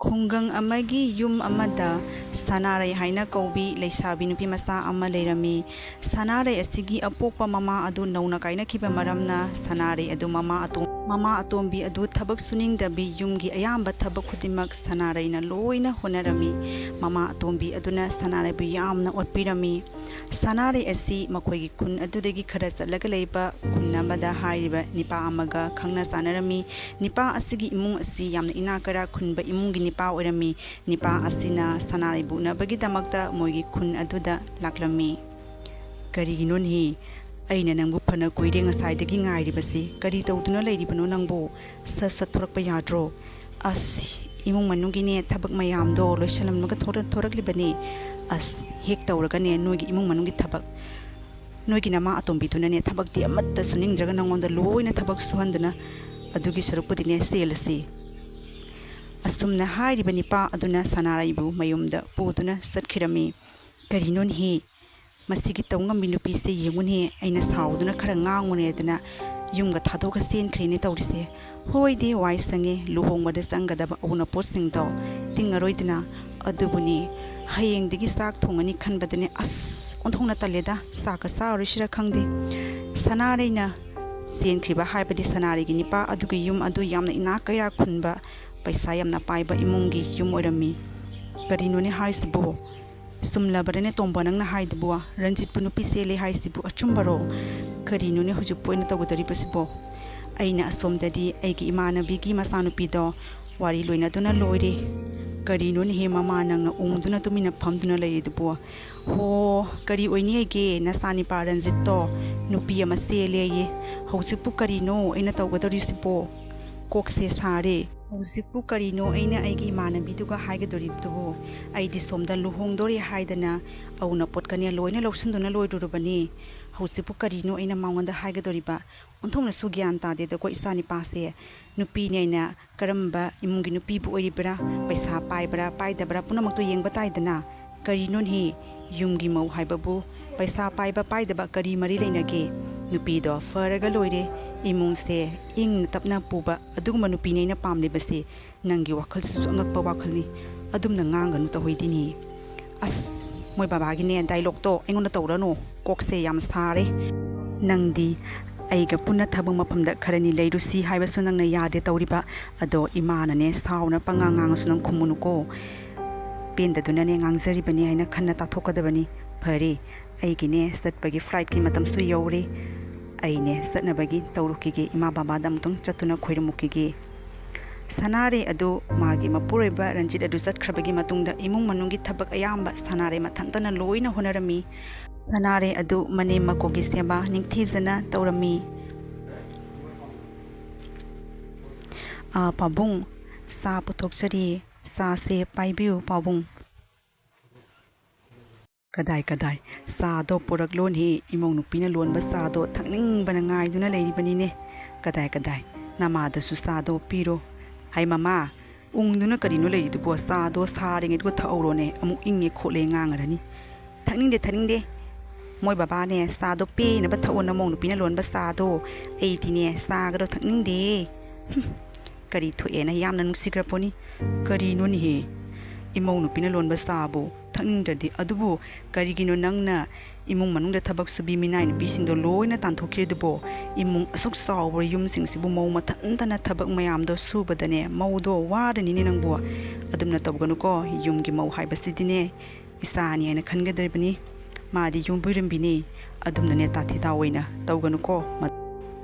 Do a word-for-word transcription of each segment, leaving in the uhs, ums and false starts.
ꯈꯨꯡꯒꯪ ꯑꯃꯒꯤ ꯌꯨꯝ ꯑꯃꯗ ꯁꯅꯥꯔꯩ ꯍꯥꯏꯅ ꯀꯧꯕꯤ ꯂꯩꯁꯥꯕꯤ ꯅꯨꯄꯤ ꯃꯆꯥ ꯑꯃ ꯂꯩꯔꯝꯃꯤ꯫ ꯁꯅꯥꯔꯩ ꯑꯁꯤꯒꯤ ꯑꯄꯣꯛꯄ ꯃꯃꯥ ꯑꯗꯨ ꯅꯧꯅ ꯀꯥꯏꯅꯈꯤꯕ ꯃꯔꯝꯅ ꯁꯅꯥꯔꯩ ꯑꯗꯨ ꯃꯃꯥ ꯑꯇꯣꯝ-, ꯃꯃꯥ ꯑꯇꯣꯝꯕꯤ ꯑꯗꯨ ꯊꯕꯛ ꯁꯨꯅꯤꯡꯗꯕꯤ, ꯌꯨꯝꯒꯤ ꯑꯌꯥꯝꯕ ꯊꯕꯛ ꯈꯨꯗꯤꯡꯃꯛ ꯁꯅꯥꯔꯩꯅ ꯂꯣꯏꯅ ꯍꯣꯠꯅꯔꯝꯃꯤ꯫ ꯃꯃꯥ ꯑꯇꯣꯝꯕꯤ ꯑꯗꯨꯅ ꯁꯅꯥꯔꯩꯕꯨ ꯌꯥꯝꯅ ꯑꯣꯠꯄꯤꯔꯝꯃꯤ꯫ ꯁꯅꯥꯔꯩ ꯑꯁꯤ ꯃꯈꯣꯏꯒꯤ ꯈꯨꯟ ꯑꯗꯨꯗꯒꯤ ꯈꯔ ꯆꯠꯂꯒ ꯂꯩꯕ ꯈꯨꯟ ꯑꯃꯗ ꯍꯥꯏꯔꯤꯕ ꯅꯤꯄꯥ ꯑꯃꯒ ꯈꯪꯅ ꯆꯥꯟꯅꯔꯝꯃꯤ꯫ ꯅꯤꯄꯥ ꯑꯁꯤꯒꯤ ꯏꯃꯨꯡ ꯑꯁꯤ ꯌꯥꯝꯅ ꯏꯅꯥꯛ ꯀꯩꯔꯥꯛ ꯈꯨꯟꯕ ꯏꯃꯨꯡꯒꯤ ꯅꯤꯄꯥ ꯑꯣꯏꯔꯝꯃꯤ꯫ ꯅꯤꯄꯥ ꯑꯁꯤꯅ ꯁꯅꯥꯔꯩꯕꯨ ꯎꯅꯕꯒꯤꯗꯃꯛꯇ ꯃꯣꯏꯒꯤ ꯈꯨꯟ ꯑꯗꯨꯗ ꯂꯥꯛꯂꯝꯃꯤ꯫ "ꯀꯔꯤꯒꯤꯅꯣꯅꯦꯍꯦ? ꯑꯩꯅ ꯅꯪꯕꯨ ꯐꯅ ꯀꯨꯏꯔꯦ ꯉꯁꯥꯏꯗꯒꯤ ꯉꯥꯏꯔꯤꯕꯁꯤ꯫ ꯀꯔꯤ ꯇꯧꯗꯨꯅ ꯂꯩꯔꯤꯕꯅꯣ ꯅꯪꯕꯨ? ꯁꯠ ꯁꯠ ꯊꯣꯔꯛꯄ ꯌꯥꯗ꯭ꯔꯣ?" "ꯑꯁ, ꯏꯃꯨꯡ ꯃꯅꯨꯡꯒꯤꯅꯦ ꯊꯕꯛ ꯃꯌꯥꯝꯗꯣ ꯂꯣꯏꯁꯜꯂꯝꯂꯒ ꯊꯣꯔꯛ-, ꯊꯣꯔꯛꯂꯤꯕꯅꯦ꯫ ꯑꯁ, ꯍꯦꯛ ꯇꯧꯔꯒꯅꯦ ꯅꯣꯏꯒꯤ ꯏꯃꯨꯡ ꯃꯅꯨꯡꯒꯤ ꯊꯕꯛ, ꯅꯣꯏꯒꯤ ꯅꯃꯥ ꯑꯇꯣꯝꯕꯤꯗꯨꯅꯅꯦ ꯊꯕꯛꯇꯤ ꯑꯃꯠꯇ ꯁꯨꯅꯤꯡꯗ꯭ꯔꯒ ꯅꯉꯣꯟꯗ ꯂꯣꯏꯅ ꯊꯕꯛ ꯁꯨꯍꯟꯗꯅ, ꯑꯗꯨꯒꯤ ꯁꯔꯨꯛꯄꯨꯗꯤꯅꯦ ꯆꯦꯜꯂꯁꯤ꯫" ꯑꯁꯨꯝꯅ ꯍꯥꯏꯔꯤꯕ ꯅꯤꯄꯥ ꯑꯗꯨꯅ ꯁꯅꯥꯔꯩꯕꯨ ꯃꯌꯨꯝꯗ ꯄꯨꯗꯨꯅ ꯆꯠꯈꯤꯔꯝꯃꯤ꯫ "ꯀꯔꯤꯅꯣꯅꯦꯍꯦ? ꯃꯁꯤꯒꯤ ꯇꯧ ꯉꯝꯕꯤ ꯅꯨꯄꯤꯁꯦ ꯌꯦꯡꯉꯨꯅꯦ, ꯑꯩꯅ ꯁꯥꯎꯗꯨꯅ ꯈꯔ ꯉꯥꯡꯉꯨꯔꯦꯗꯅ ꯌꯨꯝꯒ ꯊꯥꯗꯣꯛꯑꯒ ꯆꯦꯟꯈ꯭ꯔꯦꯅꯦ ꯇꯧꯔꯤꯁꯦ꯫ ꯍꯣꯏꯗꯤ ꯋꯥꯏ ꯁꯪꯉꯦ, ꯂꯨꯍꯣꯡꯕꯗ ꯆꯪꯒꯗꯕ ꯑꯎꯅꯄꯣꯠꯁꯤꯡꯗꯣ ꯇꯤꯡꯉꯔꯣꯏꯗꯅ꯫ ꯑꯗꯨꯕꯨꯅꯦ, ꯍꯌꯦꯡꯗꯒꯤ ꯆꯥꯛ ꯊꯣꯡꯉꯅꯤ ꯈꯟꯕꯗꯅꯦ ꯑꯁ ꯑꯣꯟꯊꯣꯛꯅ ꯇꯜꯂꯦꯗ, ꯆꯥꯛꯀ ꯆꯥꯔꯔꯣꯏꯁꯤꯔ ꯈꯪꯗꯦ꯫" ꯁꯅꯥꯔꯩꯅ ꯆꯦꯟꯈ꯭ꯔꯤꯕ ꯍꯥꯏꯕꯗꯤ ꯁꯅꯥꯔꯩꯒꯤ ꯅꯤꯄꯥ ꯑꯗꯨꯒꯤ ꯌꯨꯝ ꯑꯗꯨ ꯌꯥꯝꯅ ꯏꯅꯥꯛ ꯀꯩꯔꯥꯛ ꯈꯨꯟꯕ, ꯄꯩꯁꯥ ꯌꯥꯝꯅ ꯄꯥꯏꯕ ꯏꯃꯨꯡꯒꯤ ꯌꯨꯝ ꯑꯣꯏꯔꯝꯃꯤ꯫ "ꯀꯔꯤꯅꯣꯅꯦ ꯍꯥꯏꯁꯤꯕꯣ? ꯆꯨꯝꯂꯕ꯭ꯔꯅꯦ ꯇꯣꯝꯕ ꯅꯪꯅ ꯍꯥꯏꯗꯨꯕꯨ? ꯔꯟꯖꯤꯠꯄꯨ ꯅꯨꯄꯤ ꯆꯦꯜꯂꯦ ꯍꯥꯏꯁꯤꯕꯨ ꯑꯆꯨꯝꯕꯔꯣ? ꯀꯔꯤꯅꯣꯅꯦ ꯍꯧꯖꯤꯛꯄꯨ ꯑꯩꯅ ꯇꯧꯒꯗꯧꯔꯤꯕꯁꯤꯕꯣ? ꯑꯩꯅ ꯑꯁꯣꯝꯗꯗꯤ ꯑꯩꯒꯤ ꯏꯃꯥꯟꯅꯕꯤꯒꯤ ꯃꯆꯥꯅꯨꯄꯤꯗꯣ ꯋꯥꯔꯤ ꯂꯣꯏꯅꯗꯨꯅ ꯂꯣꯏꯔꯦ꯫ ꯀꯔꯤꯅꯣꯅꯦꯍꯦ ꯃꯃꯥ ꯅꯪꯅ ꯎꯪꯗꯨꯅ ꯇꯨꯃꯤꯟꯅ ꯐꯝꯗꯨꯅ ꯂꯩꯔꯤꯗꯨꯕꯨ? ꯍꯣ, ꯀꯔꯤ ꯑꯣꯏꯅꯤꯒꯦ? ꯅꯆꯥꯅꯤꯄꯥ ꯔꯟꯖꯤꯠꯇꯣ ꯅꯨꯄꯤ ꯑꯃ ꯆꯦꯜꯂꯦꯌꯦ꯫ ꯍꯧꯖꯤꯛꯄꯨ ꯀꯔꯤꯅꯣ ꯑꯩꯅ ꯇꯧꯒꯗꯧꯔꯤꯁꯤꯕꯣ? ꯀꯣꯛꯁꯦ ꯁꯥꯔꯦ꯫ ꯍꯧꯖꯤꯛꯄꯨ ꯀꯔꯤꯅꯣ ꯑꯩꯅ ꯑꯩꯒꯤ ꯏꯃꯥꯟꯅꯕꯤꯗꯨꯒ ꯍꯥꯏꯒꯗꯧꯔꯤꯕꯗꯨꯕꯨ? ꯑꯩꯗꯤ ꯁꯣꯝꯗ ꯂꯨꯍꯣꯡꯗꯣꯔꯦ ꯍꯥꯏꯗꯅ ꯑꯎꯅꯄꯣꯠꯀꯅꯦ ꯂꯣꯏꯅ ꯂꯧꯁꯤꯟꯗꯨꯅ ꯂꯣꯏꯔꯨꯔꯕꯅꯤ꯫ ꯍꯧꯖꯤꯛꯄꯨ ꯀꯔꯤꯅꯣ ꯑꯩꯅ ꯃꯉꯣꯟꯗ ꯍꯥꯏꯒꯗꯧꯔꯤꯕ? ꯑꯣꯟꯊꯣꯛꯅꯁꯨ ꯒ꯭ꯌꯥꯟ ꯇꯥꯗꯦꯗꯀꯣ ꯏꯆꯥ ꯅꯤꯄꯥꯁꯦ꯫ ꯅꯨꯄꯤꯅꯦꯅ ꯀꯔꯝꯕ ꯏꯃꯨꯡꯒꯤ ꯅꯨꯄꯤꯕꯨ ꯑꯣꯏꯔꯤꯕ꯭ꯔꯥ, ꯄꯩꯁꯥ ꯄꯥꯏꯕ꯭ꯔꯥ ꯄꯥꯏꯗꯕ꯭ꯔꯥ ꯄꯨꯝꯅꯃꯛꯇꯣ ꯌꯦꯡꯕ ꯇꯥꯏꯗꯅ꯫ ꯀꯔꯤꯅꯣꯅꯦꯍꯦ, ꯌꯨꯝꯒꯤ ꯃꯧ ꯍꯥꯏꯕꯕꯨ ꯄꯩꯁꯥ ꯄꯥꯏꯕ ꯄꯥꯏꯗꯕ ꯀꯔꯤ ꯃꯔꯤ ꯂꯩꯅꯒꯦ? ꯅꯨꯄꯤꯗꯣ ꯐꯔꯒ ꯂꯣꯏꯔꯦ꯫ ꯏꯃꯨꯡꯁꯦ ꯏꯪꯅ ꯇꯞꯅ ꯄꯨꯕ ꯑꯗꯨꯒꯨꯝꯕ ꯅꯨꯄꯤꯅꯦ ꯑꯩꯅ ꯄꯥꯝꯂꯤꯕꯁꯦ꯫ ꯅꯪꯒꯤ ꯋꯥꯈꯜꯁꯤꯁꯨ ꯑꯉꯛꯄ ꯋꯥꯈꯜꯅꯤ꯫ ꯑꯗꯨꯝꯅ ꯉꯥꯡꯒꯅꯨ ꯇꯧꯍꯩꯗꯤꯅꯤ꯫ ꯑꯁ, ꯃꯣꯏ ꯕꯕꯥꯒꯤꯅꯦ ꯗꯥꯏꯂꯣꯛꯇꯣ ꯑꯩꯉꯣꯟꯗ ꯇꯧꯔꯅꯨ꯫ ꯀꯣꯛꯁꯦ ꯌꯥꯝ ꯁꯥꯔꯦ꯫ ꯅꯪꯗꯤ ꯑꯩꯒ ꯄꯨꯟꯅ ꯊꯕꯛ ꯃꯐꯝꯗ ꯈꯔꯅꯤ ꯂꯩꯔꯨꯁꯤ ꯍꯥꯏꯕꯁꯨ ꯅꯪꯅ ꯌꯥꯗꯦ ꯇꯧꯔꯤꯕ꯫ ꯑꯗꯣ ꯏꯃꯥꯅꯅꯦ ꯁꯥꯎꯅ ꯄꯉꯥꯡ ꯉꯥꯡꯉꯁꯨ ꯅꯪ ꯈꯨꯝꯃꯨꯅꯨꯀꯣ꯫ ꯄꯦꯟꯗꯗꯨꯅꯅꯦ ꯉꯥꯡꯖꯔꯤꯕꯅꯤ ꯍꯥꯏꯅ ꯈꯟꯅ ꯇꯥꯊꯣꯛꯀꯗꯕꯅꯤ꯫ ꯐꯔꯦ, ꯑꯩꯒꯤꯅꯦ ꯆꯠꯄꯒꯤ ꯐ꯭ꯂꯥꯏꯠꯀꯤ ꯃꯇꯝꯁꯨ ꯌꯧꯔꯦ꯫ ꯑꯩꯅꯦ ꯆꯠꯅꯕꯒꯤ ꯇꯧꯔꯨꯈꯤꯒꯦ, ꯏꯃꯥ ꯕꯕꯥꯗ ꯑꯃꯨꯛꯇꯪ ꯆꯠꯇꯨꯅ ꯈꯣꯏꯔꯝꯃꯨꯈꯤꯒꯦ꯫ ꯁꯅꯥꯔꯩ ꯑꯗꯨ ꯃꯥꯒꯤ ꯃꯄꯨꯔꯣꯏꯕ ꯔꯟꯖꯤꯠ ꯑꯗꯨ ꯆꯠꯈ꯭ꯔꯕꯒꯤ ꯃꯇꯨꯡꯗ ꯏꯃꯨꯡ ꯃꯅꯨꯡꯒꯤ ꯊꯕꯛ ꯑꯌꯥꯝꯕ ꯁꯅꯥꯔꯩ ꯃꯊꯟꯇꯅ ꯂꯣꯏꯅ ꯍꯣꯠꯅꯔꯝꯃꯤ꯫ ꯁꯅꯥꯔꯩ ꯑꯗꯨ ꯃꯅꯦꯝ ꯃꯀꯨꯒꯤ ꯁꯦꯕꯥ ꯅꯤꯡꯊꯤꯖꯅ ꯇꯧꯔꯝꯃꯤ꯫ "ꯑꯥ, ꯄꯥꯕꯨꯡ, ꯆꯥ ꯄꯨꯊꯣꯛꯆꯔꯤ꯫ ꯆꯥꯁꯦ ꯄꯥꯏꯕꯤꯌꯨ, ꯄꯥꯕꯨꯡ꯫" "ꯀꯗꯥꯏ, ꯀꯗꯥꯏ? ꯆꯥꯗꯣ ꯄꯨꯔꯛꯂꯣꯅꯦ꯫ ꯏꯃꯧ ꯅꯨꯄꯤꯅ ꯂꯣꯟꯕ ꯆꯥꯗꯣ ꯊꯛꯅꯤꯡꯕꯅ ꯉꯥꯏꯗꯨꯅ ꯂꯩꯔꯤꯕꯅꯤꯅꯦ꯫ ꯀꯗꯥꯏ, ꯀꯗꯥꯏ? ꯅꯃꯥꯗꯁꯨ ꯆꯥꯗꯣ ꯄꯤꯔꯣ꯫" "ꯍꯥꯏ ꯃꯃꯥ, ꯎꯪꯗꯨꯅ ꯀꯔꯤꯅꯣ ꯂꯩꯔꯤꯗꯨꯕꯣ? ꯆꯥꯗꯣ ꯁꯥꯔꯤꯉꯩꯗꯨꯒ ꯊꯛꯍꯧꯔꯣꯅꯦ꯫ ꯑꯃꯨꯛ ꯏꯪꯉꯦ ꯈꯣꯠꯂꯦ ꯉꯥꯡꯉꯔꯅꯤ꯫" "ꯊꯛꯅꯤꯡꯗꯦ, ꯊꯛꯅꯤꯡꯗꯦ꯫ ꯃꯣꯏ ꯕꯕꯥꯅꯦ ꯆꯥꯗꯣ ꯄꯦꯅꯕ ꯊꯛꯑꯣ, ꯅꯃꯧ ꯅꯨꯄꯤꯅ ꯂꯣꯟꯕ ꯆꯥꯗꯣ꯫ ꯑꯩꯗꯤꯅꯦ ꯆꯥꯒꯗꯣ ꯊꯛꯅꯤꯡꯗꯦ꯫" "ꯍꯨꯝ, ꯀꯔꯤ ꯊꯣꯛꯑꯦꯅ ꯌꯥꯝꯅ ꯅꯨꯡꯁꯤꯈ꯭ꯔ ꯄꯣꯠꯅꯤ꯫ ꯀꯔꯤꯅꯣꯅꯦꯍꯦ? ꯏꯃꯧ ꯅꯨꯄꯤꯅ ꯂꯣꯟꯕ ꯆꯥꯕꯨ ꯊꯛꯅꯤꯡꯗ꯭ꯔꯗꯤ? ꯑꯗꯨꯕꯨ ꯀꯔꯤꯒꯤꯅꯣ ꯅꯪꯅ ꯏꯃꯨꯡ ꯃꯅꯨꯡꯗ ꯊꯕꯛ ꯁꯨꯕꯤ ꯃꯤꯅꯥꯏ ꯅꯨꯄꯤꯁꯤꯡꯗꯣ ꯂꯣꯏꯅ ꯇꯥꯟꯊꯣꯛꯈ꯭ꯔꯤꯗꯨꯕꯣ? ꯏꯃꯨꯡ ꯑꯁꯨꯛ ꯆꯥꯎꯕ ꯌꯨꯝꯁꯤꯡꯁꯤꯕꯨ ꯃꯧ ꯃꯊꯟꯇꯅ ꯊꯕꯛ ꯃꯌꯥꯝꯗꯣ ꯁꯨꯕꯗꯅꯦ ꯃꯧꯗꯣ ꯋꯥꯔꯅꯤꯅꯦ ꯅꯪꯕꯨ꯫ ꯑꯗꯨꯝꯅ ꯇꯧꯒꯅꯨꯀꯣ, ꯌꯨꯝꯒꯤ ꯃꯧ ꯍꯥꯏꯕꯁꯤꯗꯤꯅꯦ ꯏꯆꯥꯅꯤ ꯍꯥꯏꯅ ꯈꯟꯒꯗꯧꯔꯤꯕꯅꯤ꯫ ꯃꯥꯗꯤ ꯌꯨꯝꯕꯨꯔꯦꯝꯕꯤꯅꯤ꯫ ꯑꯗꯨꯝꯅꯅꯦ ꯇꯥꯊꯤ ꯇꯥꯑꯣꯏꯅ ꯇꯧꯒꯅꯨꯀꯣ꯫ ꯃ-,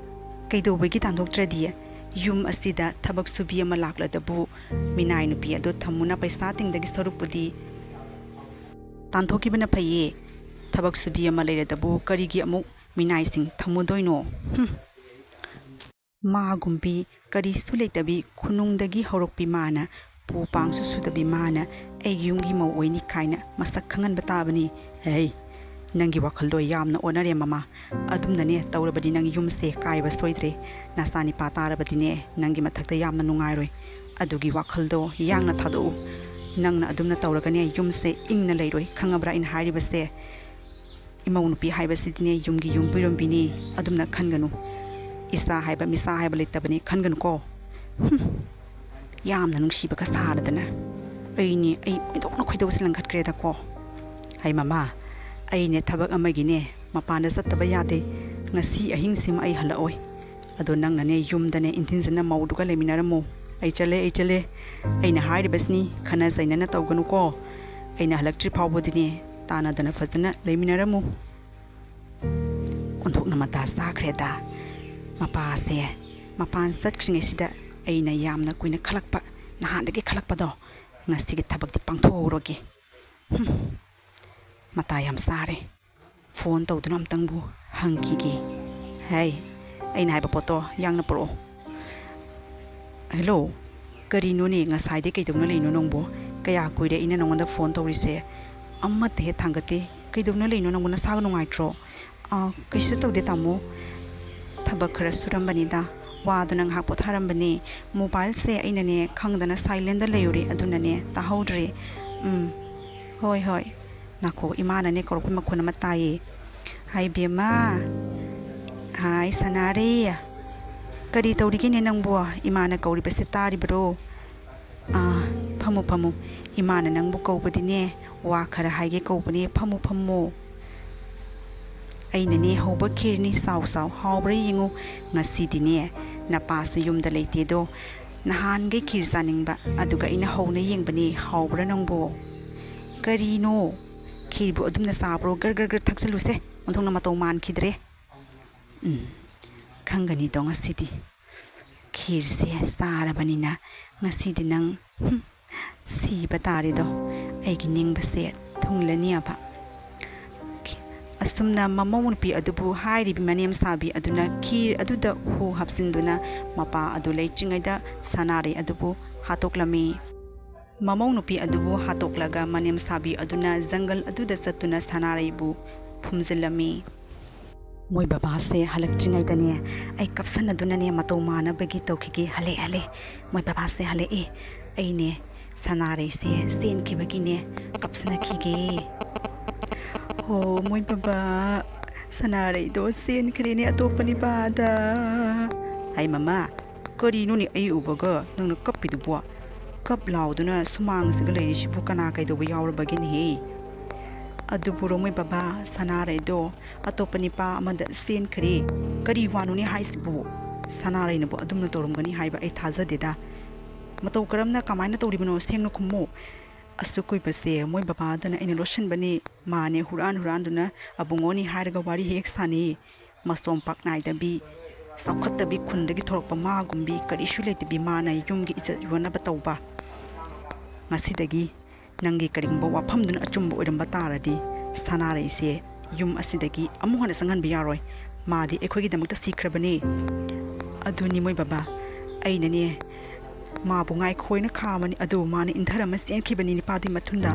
ꯀꯩꯗꯧꯕꯒꯤ ꯇꯥꯟꯊꯣꯛꯇ꯭ꯔꯗꯤ? ꯌꯨꯝ ꯑꯁꯤꯗ ꯊꯕꯛ ꯁꯨꯕꯤ ꯑꯃ ꯂꯥꯛꯂꯗꯕꯨ ꯃꯤꯅꯥꯏ ꯅꯨꯄꯤ ꯑꯗꯣ ꯊꯝꯃꯨꯅ ꯄꯩꯁꯥ ꯇꯤꯡꯗꯒꯤ ꯁꯔꯨꯛꯄꯨꯗꯤ ꯇꯥꯟꯊꯣꯛꯈꯤꯕꯅ ꯐꯩꯌꯦ꯫ ꯊꯕꯛ ꯁꯨꯕꯤ ꯑꯃ ꯂꯩꯔꯗꯕꯨ ꯀꯔꯤꯒꯤ ꯑꯃꯨꯛ ꯃꯤꯅꯥꯏꯁꯤꯡ ꯊꯝꯃꯨꯗꯣꯏꯅꯣ? ꯍꯨꯝ꯫ ꯃꯥꯒꯨꯝꯕꯤ ꯀꯔꯤꯁꯨ ꯂꯩꯇꯕꯤ ꯈꯨꯅꯨꯡꯗꯒꯤ ꯍꯧꯔꯛꯄꯤ ꯃꯥꯅ, ꯄꯨ ꯄꯥꯡꯁꯨ ꯁꯨꯗꯕꯤ ꯃꯥꯅ ꯑꯩꯒꯤ ꯌꯨꯝꯒꯤ ꯃꯧ ꯑꯣꯏꯅꯤ ꯀꯥꯏꯅ ꯃꯁꯛ ꯈꯪꯍꯟꯕ ꯇꯥꯕꯅꯤ꯫ ꯍꯩ, ꯅꯪꯒꯤ ꯋꯥꯈꯜꯗꯣ ꯌꯥꯝꯅ ꯑꯣꯟꯅꯔꯦ ꯃꯃꯥ꯫ ꯑꯗꯨꯝꯅꯅꯦ ꯇꯧꯔꯕꯗꯤ ꯅꯪ ꯌꯨꯝꯁꯦ ꯀꯥꯏꯕ ꯁꯣꯏꯗ꯭ꯔꯦ꯫ ꯅꯆꯥꯅꯤꯄꯥ ꯇꯥꯔꯕꯗꯤꯅꯦ ꯅꯪꯒꯤ ꯃꯊꯛꯇ ꯌꯥꯝꯅ ꯅꯨꯡꯉꯥꯏꯔꯣꯏ꯫ ꯑꯗꯨꯒꯤ ꯋꯥꯈꯜꯗꯣ ꯌꯥꯡꯅ ꯊꯥꯗꯣꯛꯎ꯫ ꯅꯪꯅ ꯑꯗꯨꯝꯅ ꯇꯧꯔꯒꯅꯦ ꯌꯨꯝꯁꯦ ꯏꯪꯅ ꯂꯩꯔꯣꯏ꯫ ꯈꯪꯉꯕ꯭ꯔꯥ ꯑꯩꯅ ꯍꯥꯏꯔꯤꯕꯁꯦ? ꯏꯃꯧ ꯅꯨꯄꯤ ꯍꯥꯏꯕꯁꯤꯗꯤꯅꯦ ꯌꯨꯝꯒꯤ ꯌꯨꯝ ꯄꯨꯏꯔꯣꯝꯕꯤꯅꯤ, ꯑꯗꯨꯝꯅ ꯈꯟꯒꯅꯨ꯫ ꯏꯆꯥ ꯍꯥꯏꯕ ꯃꯤꯆꯥ ꯍꯥꯏꯕ ꯂꯩꯇꯕꯅꯤ ꯈꯟꯒꯅꯨꯀꯣ꯫ ꯍꯨꯝ, ꯌꯥꯝꯅ ꯅꯨꯡꯁꯤꯕꯒ ꯁꯥꯔꯗꯅ꯫ ꯑꯩꯅꯦ, ꯑꯩ ꯑꯣꯏꯗꯣꯛꯅ ꯈꯣꯏꯗꯧꯁꯦ ꯂꯪꯈꯠꯈ꯭ꯔꯦꯗꯀꯣ꯫ ꯍꯥꯏ ꯃꯃꯥ, ꯑꯩꯅꯦ ꯊꯕꯛ ꯑꯃꯒꯤꯅꯦ ꯃꯄꯥꯟꯗ ꯆꯠꯇꯕ ꯌꯥꯗꯦ꯫ ꯉꯁꯤ ꯑꯍꯤꯡꯁꯤꯃ ꯑꯩ ꯍꯜꯂꯛꯑꯣꯏ꯫ ꯑꯗꯣ ꯅꯪꯅꯅꯦ ꯌꯨꯝꯗꯅꯦ ꯏꯟꯊꯤꯟꯖꯅ ꯃꯧꯗꯨꯒ ꯂꯩꯃꯤꯟꯅꯔꯝꯃꯨ꯫ ꯑꯩ ꯆꯠꯂꯦ, ꯑꯩ ꯆꯠꯂꯦ꯫ ꯑꯩꯅ ꯍꯥꯏꯔꯤꯕꯁꯤꯅꯤ, ꯈꯠꯅ ꯆꯩꯅꯅ ꯇꯧꯒꯅꯨꯀꯣ꯫ ꯑꯩꯅ ꯍꯜꯂꯛꯇ꯭ꯔꯤ ꯐꯥꯎꯕꯗꯤꯅꯦ ꯇꯥꯟꯅꯗꯅ ꯐꯖꯅ ꯂꯩꯃꯤꯟꯅꯔꯝꯃꯨ꯫ ꯑꯣꯟꯊꯣꯛꯅ ꯃꯇꯥ ꯆꯥꯈ꯭ꯔꯦꯗ꯫ ꯃꯄꯥꯁꯦ ꯃꯄꯥꯟ ꯆꯠꯈ꯭ꯔꯤꯉꯩꯁꯤꯗ ꯑꯩꯅ ꯌꯥꯝꯅ ꯀꯨꯏꯅ ꯈꯜꯂꯛꯄ, ꯅꯍꯥꯟꯗꯒꯤ ꯈꯜꯂꯛꯄꯗꯣ ꯉꯁꯤꯒꯤ ꯊꯕꯛꯇꯤ ꯄꯥꯡꯊꯣꯛꯍꯧꯔꯒꯦ꯫ ꯍꯨꯝ, ꯃꯇꯥ ꯌꯥꯝ ꯆꯥꯔꯦ꯫ ꯐꯣꯟ ꯇꯧꯗꯨꯅ ꯑꯝꯇꯪꯕꯨ ꯍꯪꯈꯤꯒꯦ꯫ ꯍꯩ, ꯑꯩꯅ ꯍꯥꯏꯕ ꯄꯣꯠꯇꯣ ꯌꯥꯡꯅ ꯄꯨꯔꯛꯑꯣ꯫ ꯍꯦꯜꯂꯣ, ꯀꯔꯤꯅꯣꯅꯦ? ꯉꯁꯥꯏꯗꯩ ꯀꯩꯗꯧꯅ ꯂꯩꯅꯣ ꯅꯪꯕꯨ? ꯀꯌꯥ ꯀꯨꯏꯔꯦ ꯑꯩꯅ ꯅꯉꯣꯟꯗ ꯐꯣꯟ ꯇꯧꯔꯤꯁꯦ? ꯑꯃꯠꯇ ꯍꯦꯛ ꯊꯥꯡꯒꯠꯇꯦ꯫ ꯀꯩꯗꯧꯅ ꯂꯩꯅꯣ ꯅꯪꯕꯨ? ꯅꯁꯥꯒ ꯅꯨꯡꯉꯥꯏꯇ꯭ꯔꯣ? ꯑꯥ, ꯀꯩꯁꯨ ꯇꯧꯗꯦ ꯇꯥꯃꯣ꯫ ꯊꯕꯛ ꯈꯔ ꯁꯨꯔꯝꯕꯅꯤꯗ꯫ ꯋꯥꯗꯨꯅ ꯉꯥꯏꯍꯥꯛ ꯄꯣꯊꯥꯔꯝꯕꯅꯦ꯫ ꯃꯣꯕꯥꯏꯜꯁꯦ ꯑꯩꯅꯅꯦ ꯈꯪꯗꯅ ꯁꯥꯏꯂꯦꯟꯗ ꯂꯩꯔꯨꯔꯦ, ꯑꯗꯨꯅꯅꯦ ꯇꯥꯍꯧꯗ꯭ꯔꯦ꯫ ꯎꯝ, ꯍꯣꯏ, ꯍꯣꯏ꯫ ꯅꯥꯈꯣ, ꯏꯃꯥꯅꯅꯦ ꯀꯧꯔꯛꯄ ꯃꯈꯣꯟ ꯑꯃ ꯇꯥꯏꯌꯦ꯫ ꯍꯥꯏ ꯕꯦꯝꯃ꯫ ꯍꯥꯏ ꯁꯅꯥꯔꯩ꯫ ꯀꯔꯤ ꯇꯧꯔꯤꯒꯦꯅꯦ ꯅꯪꯕꯨ? ꯏꯃꯥꯅ ꯀꯧꯔꯤꯕꯁꯦ ꯇꯥꯔꯤꯕ꯭ꯔꯣ? ꯑꯥ, ꯐꯝꯃꯨ, ꯐꯝꯃꯨ꯫ ꯏꯃꯥꯅ ꯅꯪꯕꯨ ꯀꯧꯕꯗꯤꯅꯦ, ꯋꯥ ꯈꯔ ꯍꯥꯏꯒꯦ ꯀꯧꯕꯅꯦ, ꯐꯝꯃꯨ, ꯐꯝꯃꯨ꯫ ꯑꯩꯅꯅꯦ ꯍꯧꯕ ꯈꯤꯔꯅꯤ, ꯆꯥꯎ, ꯆꯥꯎ, ꯍꯥꯎꯕ꯭ꯔꯥ ꯌꯦꯡꯉꯨ꯫ ꯉꯁꯤꯗꯤꯅꯦ, ꯅꯄꯥꯁꯨ ꯌꯨꯝꯗ ꯂꯩꯇꯦꯗꯣ꯫ ꯅꯍꯥꯟꯈꯩ ꯈꯤꯔ ꯆꯥꯅꯤꯡꯕ, ꯑꯗꯨꯒ ꯑꯩꯅ ꯍꯧꯅ ꯌꯦꯡꯕꯅꯦ, ꯍꯥꯎꯕ꯭ꯔꯥ ꯅꯪꯕꯣ? ꯀꯔꯤꯅꯣ? ꯈꯤꯔꯕꯨ ꯑꯗꯨꯝꯅ ꯆꯥꯕ꯭ꯔꯣ? ꯒꯔ, ꯒꯔ, ꯒꯔ ꯊꯛꯆꯜꯂꯨꯁꯦ, ꯑꯣꯟꯊꯣꯛꯅ ꯃꯇꯧ ꯃꯥꯟꯈꯤꯗ꯭ꯔꯦ꯫ ꯎꯝ, ꯈꯪꯒꯅꯤꯗꯣ ꯉꯁꯤꯗꯤ꯫ ꯈꯤꯔꯁꯦ ꯆꯥꯔꯕꯅꯤꯅ ꯉꯁꯤꯗꯤ ꯅꯪ, ꯍꯨꯝ, ꯁꯤꯕ ꯇꯥꯔꯦꯗꯣ꯫ ꯑꯩꯒꯤ ꯅꯤꯡꯕꯁꯦ ꯊꯨꯡꯂꯅꯤꯑꯕ꯫ ꯑꯁꯨꯝꯅ ꯃꯃꯧ ꯅꯨꯄꯤ ꯑꯗꯨꯕꯨ ꯍꯥꯏꯔꯤꯕ ꯃꯅꯦꯝ ꯁꯥꯕꯤ ꯑꯗꯨꯅ ꯈꯤꯔ ꯑꯗꯨꯗ ꯍꯨ ꯍꯥꯞꯆꯤꯟꯗꯨꯅ ꯃꯄꯥ ꯑꯗꯨ ꯂꯩꯇ꯭ꯔꯤꯉꯩꯗ ꯁꯅꯥꯔꯩ ꯑꯗꯨꯕꯨ ꯍꯥꯠꯇꯣꯛꯂꯝꯃꯤ꯫ ꯃꯃꯧ ꯅꯨꯄꯤ ꯑꯗꯨꯕꯨ ꯍꯥꯠꯇꯣꯛꯂꯒ ꯃꯅꯦꯝ ꯁꯥꯕꯤ ꯑꯗꯨꯅ ꯖꯪꯒꯜ ꯑꯗꯨꯗ ꯆꯠꯇꯨꯅ ꯁꯅꯥꯔꯩꯕꯨ ꯐꯨꯝꯖꯤꯜꯂꯝꯃꯤ꯫ ꯃꯣꯏ ꯕꯕꯥꯁꯦ ꯍꯜꯂꯛꯇ꯭ꯔꯤꯉꯩꯗꯅꯦ, ꯑꯩ ꯀꯞꯁꯟꯅꯗꯨꯅꯅꯦ ꯃꯇꯧ ꯃꯥꯟꯅꯕꯒꯤ ꯇꯧꯈꯤꯒꯦ꯫ ꯍꯜꯂꯛꯑꯦ, ꯍꯜꯂꯛꯑꯦ꯫ ꯃꯣꯏ ꯕꯕꯥꯁꯦ ꯍꯜꯂꯛꯑꯦ꯫ ꯑꯩꯅꯦ ꯁꯅꯥꯔꯩꯁꯦ ꯆꯦꯟꯈꯤꯕꯒꯤꯅꯦ ꯀꯞꯁꯟꯅꯈꯤꯒꯦ꯫ ꯑꯣ, ꯃꯣꯏ ꯕꯕꯥ, ꯁꯅꯥꯔꯩꯗꯣ ꯆꯦꯟꯈ꯭ꯔꯦꯅꯦ ꯑꯇꯣꯞꯄ ꯅꯤꯄꯥꯗ꯫ ꯑꯩ ꯃꯃꯥ, ꯀꯔꯤꯅꯣꯅꯦ ꯑꯩ ꯎꯕꯒ ꯅꯪꯅ ꯀꯞꯄꯤꯗꯨꯕꯣ? ꯀꯞ ꯂꯥꯎꯗꯨꯅ ꯁꯨꯃꯥꯡꯁꯤꯒ ꯂꯩꯔꯤꯁꯤꯕꯨ ꯀꯅꯥ ꯀꯩꯗꯧꯕ ꯌꯥꯎꯔꯕꯒꯦꯅꯦꯍꯦ? ꯑꯗꯨꯕꯨ ꯔꯣꯃꯣꯏ ꯕꯕꯥ, ꯁꯅꯥꯔꯩꯗꯣ ꯑꯇꯣꯞꯄ ꯅꯤꯄꯥ ꯑꯃꯗ ꯆꯦꯟꯈ꯭ꯔꯦ꯫ ꯀꯔꯤ ꯋꯥꯅꯣꯅꯦ ꯍꯥꯏꯁꯤꯕꯨ? ꯁꯅꯥꯔꯩꯅꯕꯨ ꯑꯗꯨꯝꯅ ꯇꯧꯔꯝꯒꯅꯤ ꯍꯥꯏꯕ ꯑꯩ ꯊꯥꯖꯗꯦꯗ꯫ ꯃꯇꯧ ꯀꯔꯝꯅ ꯀꯃꯥꯏꯅ ꯇꯧꯔꯤꯕꯅꯣ? ꯁꯦꯡꯅ ꯈꯨꯝꯃꯨ꯫ ꯑꯁꯨꯛ ꯀꯨꯏꯕꯁꯦ ꯃꯣꯏ ꯕꯕꯥꯗꯅ ꯑꯩꯅ ꯂꯣꯠꯁꯤꯟꯕꯅꯤ꯫ ꯃꯥꯅꯦ ꯍꯨꯔꯥꯟ ꯍꯨꯔꯥꯟꯗꯨꯅ ꯑꯕꯨꯡꯉꯣꯅꯤ ꯍꯥꯏꯔꯒ ꯋꯥꯔꯤ ꯍꯦꯛ ꯁꯥꯟꯅꯩ꯫ ꯃꯁꯣꯝ ꯄꯥꯛ ꯅꯥꯏꯗꯕꯤ, ꯆꯥꯎꯈꯠꯇꯕꯤ, ꯈꯨꯟꯗꯒꯤ ꯊꯣꯔꯛꯄ ꯃꯥꯒꯨꯝꯕꯤ, ꯀꯔꯤꯁꯨ ꯂꯩꯇꯕꯤ ꯃꯥꯅ ꯌꯨꯝꯒꯤ ꯏꯖꯠ ꯌꯣꯟꯅꯕ ꯇꯧꯕ꯫ ꯉꯁꯤꯗꯒꯤ ꯅꯪꯒꯤ ꯀꯔꯤꯒꯨꯝꯕ ꯋꯥꯐꯝꯗꯨꯅ ꯑꯆꯨꯝꯕ ꯑꯣꯏꯔꯝꯕ ꯇꯥꯔꯗꯤ, ꯁꯅꯥꯔꯩꯁꯦ ꯌꯨꯝ ꯑꯁꯤꯗꯒꯤ ꯑꯃꯨꯛ ꯍꯟꯅ ꯆꯪꯍꯟꯕ ꯌꯥꯔꯣꯏ꯫ ꯃꯥꯗꯤ ꯑꯩꯈꯣꯏꯒꯤꯗꯃꯛꯇ ꯁꯤꯈ꯭ꯔꯕꯅꯤ꯫ ꯑꯗꯨꯅꯤ ꯃꯣꯏ ꯕꯕꯥ, ꯑꯩꯅꯅꯦ ꯃꯥꯕꯨ ꯉꯥꯏꯈꯣꯏꯅ ꯈꯥꯝꯃꯅꯤ, ꯑꯗꯨꯕꯨ ꯃꯥꯅ ꯏꯟꯊꯔꯝꯃ ꯆꯦꯟꯈꯤꯕꯅꯤ ꯅꯤꯄꯥꯗꯨꯒꯤ ꯃꯊꯨꯟꯗ꯫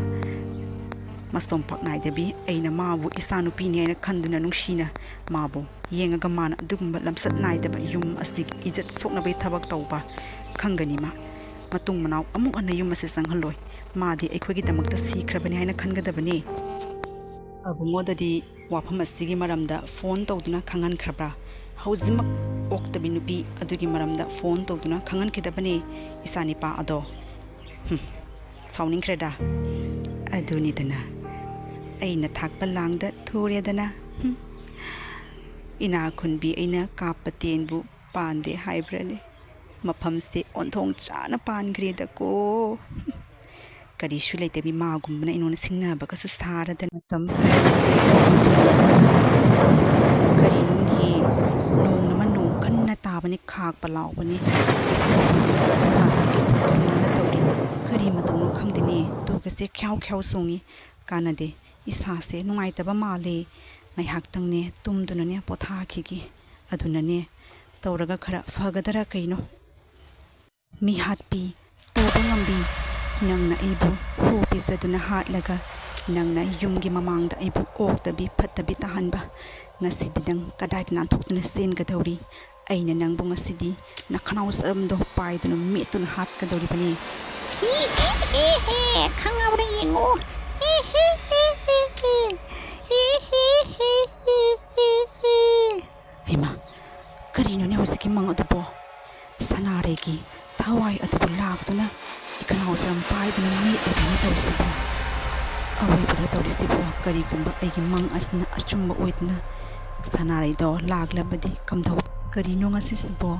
ꯃꯁꯣꯝ ꯄꯥꯛ ꯅꯥꯏꯗꯕꯤ, ꯑꯩꯅ ꯃꯥꯕꯨ ꯏꯆꯥꯅꯨꯄꯤꯅꯤ ꯍꯥꯏꯅ ꯈꯟꯗꯨꯅ ꯅꯨꯡꯁꯤꯅ ꯃꯥꯕꯨ ꯌꯦꯡꯉꯒ ꯃꯥꯅ ꯑꯗꯨꯒꯨꯝꯕ ꯂꯝꯆꯠ ꯅꯥꯏꯗꯕ ꯌꯨꯝ ꯑꯁꯤꯒꯤ ꯏꯖꯠ ꯁꯣꯛꯅꯕꯒꯤ ꯊꯕꯛ ꯇꯧꯕ ꯈꯪꯒꯅꯤ ꯃꯥ꯫ ꯃꯇꯨꯡ ꯃꯅꯥꯎ ꯑꯃꯨꯛ ꯍꯟꯅ ꯌꯨꯝ ꯑꯁꯤ ꯆꯪꯍꯜꯂꯣꯏ꯫ ꯃꯥꯗꯤ ꯑꯩꯈꯣꯏꯒꯤꯗꯃꯛꯇ ꯁꯤꯈ꯭ꯔꯕꯅꯤ ꯍꯥꯏꯅ ꯈꯟꯒꯗꯕꯅꯤ꯫ ꯑꯕꯨꯡꯉꯣꯗꯗꯤ ꯋꯥꯐꯝ ꯑꯁꯤꯒꯤ ꯃꯔꯝꯗ ꯐꯣꯟ ꯇꯧꯗꯨꯅ ꯈꯪꯍꯟꯈ꯭ꯔꯕ꯭ꯔꯥ? ꯍꯧꯖꯤꯛꯃꯛ ꯑꯣꯛꯇꯕꯤ ꯅꯨꯄꯤ ꯑꯗꯨꯒꯤ ꯃꯔꯝꯗ ꯐꯣꯟ ꯇꯧꯗꯨꯅ ꯈꯪꯍꯟꯈꯤꯗꯕꯅꯤ ꯏꯆꯥꯅꯤꯄꯥ ꯑꯗꯣ꯫ ꯍꯨꯝ, ꯁꯥꯎꯅꯤꯡꯈ꯭ꯔꯦꯗ꯫ ꯑꯗꯨꯅꯤꯗꯅ ꯑꯩꯅ ꯊꯥꯛꯄ ꯂꯥꯡꯗ ꯊꯨꯔꯦꯗꯅ꯫ ꯍꯨꯝ꯫ ꯏꯅꯥ ꯈꯨꯟꯕꯤ ꯑꯩꯅ ꯀꯥꯞꯄ ꯇꯦꯟꯕꯨ ꯄꯥꯟꯗꯦ ꯍꯥꯏꯕ꯭ꯔꯅꯦ? ꯃꯐꯝꯁꯦ ꯑꯣꯟꯊꯣꯡ ꯆꯥꯅ ꯄꯥꯟꯈ꯭ꯔꯦꯗꯀꯣ꯫ ꯀꯔꯤꯁꯨ ꯂꯩꯇꯕꯤ ꯃꯥꯒꯨꯝꯕꯅ ꯑꯩꯉꯣꯟꯗ ꯁꯤꯡꯅꯕꯒꯁꯨ ꯁꯥꯔꯗꯅ꯫ ꯃꯇꯝ ꯈꯔ ꯀꯔꯤꯅꯣꯅꯦ? ꯅꯣꯡ ꯑꯃ ꯅꯣꯡ ꯀꯟꯅ ꯇꯥꯕꯅꯤ, ꯈꯥꯛꯄ ꯂꯥꯎꯕꯅꯤ꯫ ꯑꯁ, ꯏꯁꯥꯁꯦ ꯀꯤꯊꯨꯛ ꯀꯤꯊꯨꯛ ꯇꯧꯔꯤ꯫ ꯀꯔꯤ ꯃꯇꯧꯅꯣ ꯈꯪꯗꯦꯅꯦ, ꯇꯨꯒꯁꯦ ꯈ꯭ꯌꯥꯎ ꯈ꯭ꯌꯥꯎ ꯆꯣꯡꯉꯤ꯫ ꯀꯥꯟꯅꯗꯦ, ꯏꯁꯥꯁꯦ ꯅꯨꯡꯉꯥꯏꯇꯕ ꯃꯥꯜꯂꯦ꯫ ꯉꯥꯏꯍꯥꯛꯇꯪꯅꯦ ꯇꯨꯝꯗꯨꯅꯅꯦ ꯄꯣꯊꯥꯈꯤꯒꯦ꯫ ꯑꯗꯨꯅꯅꯦ ꯇꯧꯔꯒ ꯈꯔ ꯐꯒꯗꯔꯥ ꯀꯩꯅꯣ꯫ ꯃꯤꯍꯥꯠꯄꯤ, ꯇꯧꯕ ꯉꯝꯕꯤ, ꯅꯪꯅ ꯑꯩꯕꯨ ꯍꯨ ꯄꯤꯖꯗꯨꯅ ꯍꯥꯠꯂꯒ, ꯅꯪꯅ ꯌꯨꯝꯒꯤ ꯃꯃꯥꯡꯗ ꯑꯩꯕꯨ ꯑꯣꯛꯇꯕꯤ ꯐꯠꯇꯕꯤ ꯇꯥꯍꯟꯕ, ꯉꯁꯤꯗꯤ ꯅꯪ ꯀꯗꯥꯏꯗ ꯅꯥꯟꯊꯣꯛꯇꯨꯅ ꯆꯦꯟꯒꯗꯧꯔꯤ? ꯑꯩꯅ ꯅꯪꯕꯨ ꯉꯁꯤꯗꯤ ꯅꯈꯅꯥꯎ ꯆꯔꯝꯗꯣ ꯄꯥꯏꯗꯨꯅ ꯃꯦꯠꯇꯨꯅ ꯍꯥꯠꯀꯗꯧꯔꯤꯕꯅꯤ꯫ ꯍꯤ, ꯍꯤ, ꯍꯤ, ꯍꯤ, ꯈꯪꯉꯕ꯭ꯔꯥ ꯌꯦꯡꯉꯨ꯫ ꯍꯤ, ꯍꯤ, ꯍꯤ, ꯍꯤ, ꯍꯤ꯫ ꯍꯧꯖꯤꯛꯀꯤ ꯃꯪ ꯑꯗꯨꯕꯨ ꯁꯅꯥꯔꯩꯒꯤ ꯊꯋꯥꯏ ꯑꯗꯨꯕꯨ ꯂꯥꯛꯇꯨꯅ ꯏꯈꯅꯥꯎꯁꯦ ꯌꯥꯝ ꯄꯥꯏꯗꯨꯅ ꯃꯤꯠꯂꯤꯕꯅꯤ ꯇꯧꯔꯤꯁꯤꯕꯨ꯫ ꯑꯋꯣꯏꯕꯔ ꯇꯧꯔꯤꯁꯤꯕꯨ? ꯀꯔꯤꯒꯨꯝꯕ ꯑꯩꯒꯤ ꯃꯪ ꯑꯁꯤꯅ ꯑꯆꯨꯝꯕ ꯑꯣꯏꯗꯨꯅ ꯁꯅꯥꯔꯩꯗꯣ ꯂꯥꯛꯂꯕꯗꯤ ꯀꯝꯗꯧ? ꯀꯔꯤꯅꯣ ꯉꯁꯤꯁꯤꯕꯣ?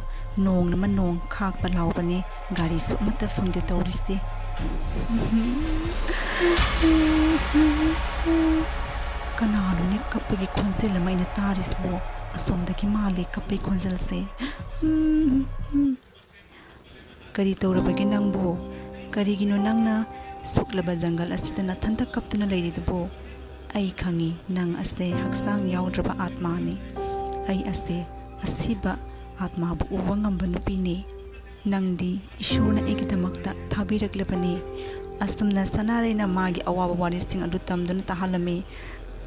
ꯅꯣꯡꯅ ꯃ ꯅꯣꯡ ꯈꯥꯛꯄ ꯂꯥꯎꯕꯅꯤ, ꯒꯥꯔꯤꯁꯨ ꯑꯃꯠꯇ ꯐꯪꯗꯦ ꯇꯧꯔꯤꯁꯤ꯫ ꯀꯅꯥꯅꯣꯅꯦ ꯀꯞꯄꯒꯤ ꯈꯣꯟꯖꯦꯜ ꯑꯃ ꯑꯩꯅ ꯇꯥꯔꯤꯁꯤꯕꯣ? ꯑꯁꯣꯝꯗꯒꯤ ꯃꯥꯜꯂꯦ ꯀꯞꯄꯒꯤ ꯈꯣꯟꯖꯦꯜꯁꯦ꯫ ꯀꯔꯤ ꯇꯧꯔꯕꯒꯦ ꯅꯪꯕꯨ? ꯀꯔꯤꯒꯤꯅꯣ ꯅꯪꯅ ꯁꯨꯛꯂꯕ ꯖꯪꯒꯜ ꯑꯁꯤꯗ ꯅꯊꯟꯇ ꯀꯞꯇꯨꯅ ꯂꯩꯔꯤꯗꯨꯕꯨ? ꯑꯩ ꯈꯪꯏ, ꯅꯪ ꯑꯁꯦ ꯍꯛꯆꯥꯡ ꯌꯥꯎꯗ꯭ꯔꯕ ꯑꯥꯠꯃꯥꯅꯤ꯫ ꯑꯩ ꯑꯁꯦ ꯑꯁꯤꯕ ꯑꯥꯠꯃꯥꯕꯨ ꯎꯕ ꯉꯝꯕ ꯅꯨꯄꯤꯅꯤ꯫ ꯅꯪꯗꯤ ꯏꯁꯣꯔꯅ ꯑꯩꯒꯤꯗꯃꯛꯇ ꯊꯥꯕꯤꯔꯛꯂꯕꯅꯤ꯫ ꯑꯁꯨꯝꯅ ꯁꯅꯥꯔꯩꯅ ꯃꯥꯒꯤ ꯑꯋꯥꯕ ꯋꯥꯔꯤꯁꯤꯡ ꯑꯗꯨ ꯇꯝꯗꯨꯅ ꯇꯥꯍꯜꯂꯝꯃꯤ꯫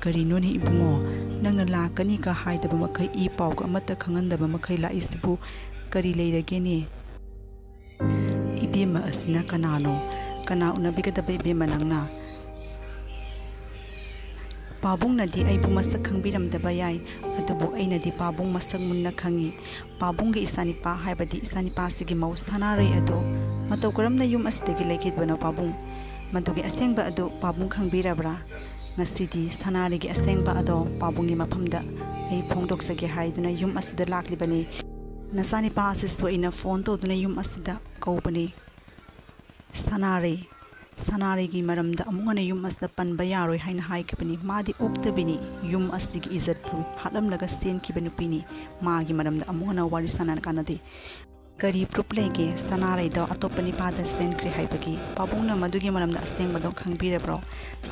ꯀꯔꯤꯅꯣꯅꯦ ꯏꯕꯨꯡꯉꯣ, ꯅꯪꯅ ꯂꯥꯛꯀꯅꯤꯒ ꯍꯥꯏꯗꯕ ꯃꯈꯩ, ꯏ ꯄꯥꯎꯒ ꯑꯃꯠꯇ ꯈꯪꯍꯟꯗꯕ ꯃꯈꯩ ꯂꯥꯛꯏꯁꯤꯕꯨ ꯀꯔꯤ ꯂꯩꯔꯒꯦꯅꯦ? ꯏꯕꯦꯝꯃ ꯑꯁꯤꯅ ꯀꯅꯥꯅꯣ? ꯀꯅꯥ ꯎꯅꯕꯤꯒꯗꯕ ꯏꯕꯦꯝꯃ ꯅꯪꯅ? ꯄꯥꯕꯨꯡꯅꯗꯤ ꯑꯩꯕꯨ ꯃꯁꯛ ꯈꯪꯕꯤꯔꯝꯗꯕ ꯌꯥꯏ, ꯑꯗꯨꯕꯨ ꯑꯩꯅꯗꯤ ꯄꯥꯕꯨꯡ ꯃꯁꯛ ꯃꯨꯟꯅ ꯈꯪꯏ꯫ ꯄꯥꯕꯨꯡꯒꯤ ꯏꯆꯥꯅꯤꯄꯥ, ꯍꯥꯏꯕꯗꯤ ꯏꯆꯥꯅꯤꯄꯥꯁꯤꯒꯤ ꯃꯧ ꯁꯅꯥꯔꯩ ꯑꯗꯣ ꯃꯇꯧ ꯀꯔꯝꯅ ꯌꯨꯝ ꯑꯁꯤꯗꯒꯤ ꯂꯩꯈꯤꯕꯅꯣ ꯄꯥꯕꯨꯡ? ꯃꯗꯨꯒꯤ ꯑꯁꯦꯡꯕ ꯑꯗꯨ ꯄꯥꯕꯨꯡ ꯈꯪꯕꯤꯔꯕ꯭ꯔꯥ? ꯉꯁꯤꯗꯤ ꯁꯅꯥꯔꯩꯒꯤ ꯑꯁꯦꯡꯕ ꯑꯗꯣ ꯄꯥꯕꯨꯡꯒꯤ ꯃꯐꯝꯗ ꯑꯩ ꯐꯣꯡꯗꯣꯛꯆꯒꯦ ꯍꯥꯏꯗꯨꯅ ꯌꯨꯝ ꯑꯁꯤꯗ ꯂꯥꯛꯂꯤꯕꯅꯤ꯫ ꯅꯆꯥꯅꯤꯄꯥ ꯑꯁꯤꯁꯨ ꯑꯩꯅ ꯐꯣꯟ ꯇꯧꯗꯨꯅ ꯌꯨꯝ ꯑꯁꯤꯗ ꯀꯧꯕꯅꯤ꯫ ꯁꯅꯥꯔꯩ, ꯁꯅꯥꯔꯩꯒꯤ ꯃꯔꯝꯗ ꯑꯃꯨꯛ ꯍꯟꯅ ꯌꯨꯝ ꯑꯁꯤꯗ ꯄꯟꯕ ꯌꯥꯔꯣꯏ ꯍꯥꯏꯅ ꯍꯥꯏꯈꯤꯕꯅꯤ꯫ ꯃꯥꯗꯤ ꯑꯣꯛꯇꯕꯤꯅꯤ, ꯌꯨꯝ ꯑꯁꯤꯒꯤ ꯏꯖꯠꯄꯨ ꯍꯥꯠꯂꯝꯂꯒ ꯆꯦꯟꯈꯤꯕ ꯅꯨꯄꯤꯅꯤ꯫ ꯃꯥꯒꯤ ꯃꯔꯝꯗ ꯑꯃꯨꯛ ꯍꯟꯅ ꯋꯥꯔꯤ ꯁꯥꯟꯅ ꯀꯥꯟꯅꯗꯦ꯫ ꯀꯔꯤ proof ꯂꯩꯒꯦ ꯁꯅꯥꯔꯩꯗꯣ ꯑꯇꯣꯞꯄ ꯅꯤꯄꯥꯗ ꯆꯦꯟꯈ꯭ꯔꯦ ꯍꯥꯏꯕꯒꯤ? ꯄꯥꯕꯨꯡꯅ ꯃꯗꯨꯒꯤ ꯃꯔꯝꯗ ꯑꯁꯦꯡꯕꯗꯣ ꯈꯪꯕꯤꯔꯕ꯭ꯔꯣ?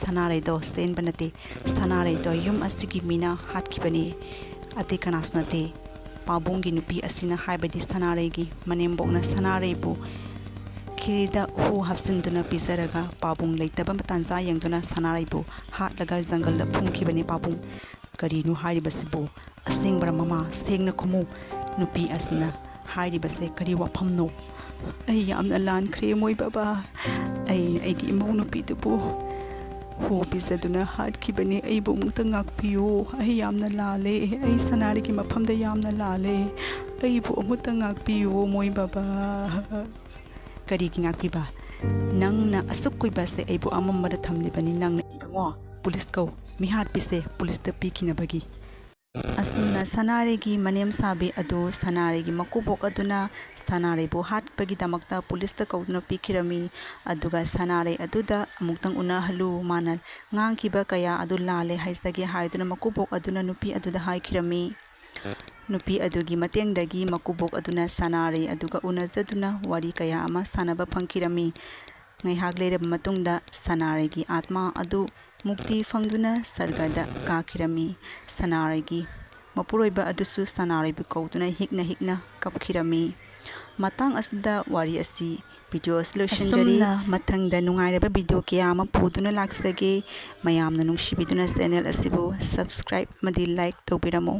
ꯁꯅꯥꯔꯩꯗꯣ ꯆꯦꯟꯕ ꯅꯠꯇꯦ, ꯁꯅꯥꯔꯩꯗꯣ ꯌꯨꯝ ꯑꯁꯤꯒꯤ ꯃꯤꯅ ꯍꯥꯠꯈꯤꯕꯅꯤ꯫ ꯑꯇꯩ ꯀꯅꯥꯁꯨ ꯅꯠꯇꯦ꯫ ꯄꯥꯕꯨꯡꯒꯤ ꯅꯨꯄꯤ ꯑꯁꯤꯅ, ꯍꯥꯏꯕꯗꯤ ꯁꯅꯥꯔꯩꯒꯤ ꯃꯅꯦꯝꯕꯣꯛꯅ ꯁꯅꯥꯔꯩꯕꯨ ꯈꯤꯔꯤꯗ ꯍꯨ ꯍꯥꯞꯆꯤꯟꯗꯨꯅ ꯄꯤꯖꯔꯒ ꯄꯥꯕꯨꯡ ꯂꯩꯇꯕ ꯇꯥꯟꯖꯥ ꯌꯦꯡꯗꯨꯅ ꯁꯅꯥꯔꯩꯕꯨ ꯍꯥꯠꯂꯒ ꯖꯪꯒꯜꯗ ꯐꯨꯝꯈꯤꯕꯅꯤ ꯄꯥꯕꯨꯡ꯫ ꯀꯔꯤꯅꯣ ꯍꯥꯏꯔꯤꯕꯁꯤꯕꯨ? ꯑꯁꯦꯡꯕꯔ ꯃꯃꯥ? ꯁꯦꯡꯅ ꯈꯨꯝꯃꯨ꯫ ꯅꯨꯄꯤ ꯑꯁꯤꯅ ꯍꯥꯏꯔꯤꯕꯁꯦ ꯀꯔꯤ ꯋꯥꯐꯝꯅꯣ? ꯑꯩ ꯌꯥꯝꯅ ꯂꯥꯟꯈ꯭ꯔꯦ ꯃꯣꯏ ꯕꯕꯥ꯫ ꯑꯩꯅ ꯑꯩꯒꯤ ꯏꯃꯧ ꯅꯨꯄꯤꯗꯨꯕꯨ ꯍꯨ ꯄꯤꯖꯗꯨꯅ ꯍꯥꯠꯈꯤꯕꯅꯤ꯫ ꯑꯩꯕꯨ ꯑꯃꯨꯛꯇ ꯉꯥꯛꯄꯤꯌꯨ꯫ ꯑꯩ ꯌꯥꯝꯅ ꯂꯥꯜꯂꯦ꯫ ꯑꯩ ꯁꯅꯥꯔꯩꯒꯤ ꯃꯐꯝꯗ ꯌꯥꯝꯅ ꯂꯥꯜꯂꯦ꯫ ꯑꯩꯕꯨ ꯑꯃꯨꯛꯇ ꯉꯥꯛꯄꯤꯌꯨ, ꯃꯣꯏ ꯕꯕꯥ꯫ ꯀꯔꯤꯒꯤ ꯉꯥꯛꯄꯤꯕ? ꯅꯪꯅ ꯑꯁꯨꯛ ꯀꯨꯏꯕꯁꯦ ꯑꯩꯕꯨ ꯑꯃꯝꯕꯗ ꯊꯝꯂꯤꯕꯅꯤ꯫ ꯅꯪꯅ ꯏꯕꯨꯡꯉꯣ, ꯄꯨꯂꯤꯁ ꯀꯧ꯫ ꯃꯤꯍꯥꯠꯄꯤꯁꯦ ꯄꯨꯂꯤꯁꯇ ꯄꯤꯈꯤꯅꯕꯒꯤ꯫ ꯑꯁꯨꯝꯅ ꯁꯅꯥꯔꯩꯒꯤ ꯃꯅꯦꯝꯁꯥꯕꯤ ꯑꯗꯨ ꯁꯅꯥꯔꯩꯒꯤ ꯃꯀꯨꯕꯣꯛ ꯑꯗꯨꯅ ꯁꯅꯥꯔꯩꯕꯨ ꯍꯥꯠꯄꯒꯤꯗꯃꯛꯇ ꯄꯨꯂꯤꯁꯇ ꯀꯧꯗꯨꯅ ꯄꯤꯈꯤꯔꯝꯃꯤ꯫ ꯑꯗꯨꯒ ꯁꯅꯥꯔꯩ ꯑꯗꯨꯗ ꯑꯃꯨꯛꯇꯪ ꯎꯅꯍꯜꯂꯨ, ꯃꯥꯅ ꯉꯥꯡꯈꯤꯕ ꯀꯌꯥ ꯑꯗꯨ ꯂꯥꯜꯂꯦ ꯍꯥꯏꯖꯒꯦ ꯍꯥꯏꯗꯨꯅ ꯃꯀꯨꯕꯣꯛ ꯑꯗꯨꯅ ꯅꯨꯄꯤ ꯑꯗꯨꯗ ꯍꯥꯏꯈꯤꯔꯝꯃꯤ꯫ ꯅꯨꯄꯤ ꯑꯗꯨꯒꯤ ꯃꯇꯦꯡꯗꯒꯤ ꯃꯀꯨꯕꯣꯛ ꯑꯗꯨꯅ ꯁꯅꯥꯔꯩ ꯑꯗꯨꯒ ꯎꯅꯖꯗꯨꯅ ꯋꯥꯔꯤ ꯀꯌꯥ ꯑꯃ ꯁꯥꯟꯅꯕ ꯐꯪꯈꯤꯔꯝꯃꯤ꯫ ꯉꯥꯏꯍꯥꯛ ꯂꯩꯔꯕ ꯃꯇꯨꯡꯗ ꯁꯅꯥꯔꯩꯒꯤ ꯑꯥꯠꯃꯥ ꯑꯗꯨ ꯃꯨꯛꯇꯤ ꯐꯪꯗꯨꯅ ꯁꯔꯒꯗ ꯀꯥꯈꯤꯔꯝꯃꯤ꯫ ꯁꯅꯥꯔꯩꯒꯤ ꯃꯄꯨꯔꯣꯏꯕ ꯑꯗꯨꯁꯨ ꯁꯅꯥꯔꯩꯕꯨ ꯀꯧꯗꯨꯅ ꯍꯤꯛꯅ ꯍꯤꯛꯅ ꯀꯞꯈꯤꯔꯝꯃꯤ꯫ ꯃꯇꯥꯡ ꯑꯁꯤꯗ ꯋꯥꯔꯤ ꯑꯁꯤ ꯚꯤꯗꯤꯑꯣ ꯑꯁꯤ ꯂꯣꯏꯁꯤꯟꯖꯔꯤ꯫ ꯑꯁꯨꯝꯅ ꯃꯊꯪꯗ ꯅꯨꯡꯉꯥꯏꯔꯕ ꯚꯤꯗꯤꯑꯣ ꯀꯌꯥ ꯑꯃ ꯄꯨꯗꯨꯅ ꯂꯥꯛꯆꯒꯦ꯫ ꯃꯌꯥꯝꯅ ꯅꯨꯡꯁꯤꯕꯤꯗꯨꯅ ꯆꯦꯅꯦꯜ ꯑꯁꯤꯕꯨ ꯁꯕꯁꯀ꯭ꯔꯥꯏꯕ ꯑꯃꯗꯤ ꯂꯥꯏꯛ ꯇꯧꯕꯤꯔꯝꯃꯨ꯫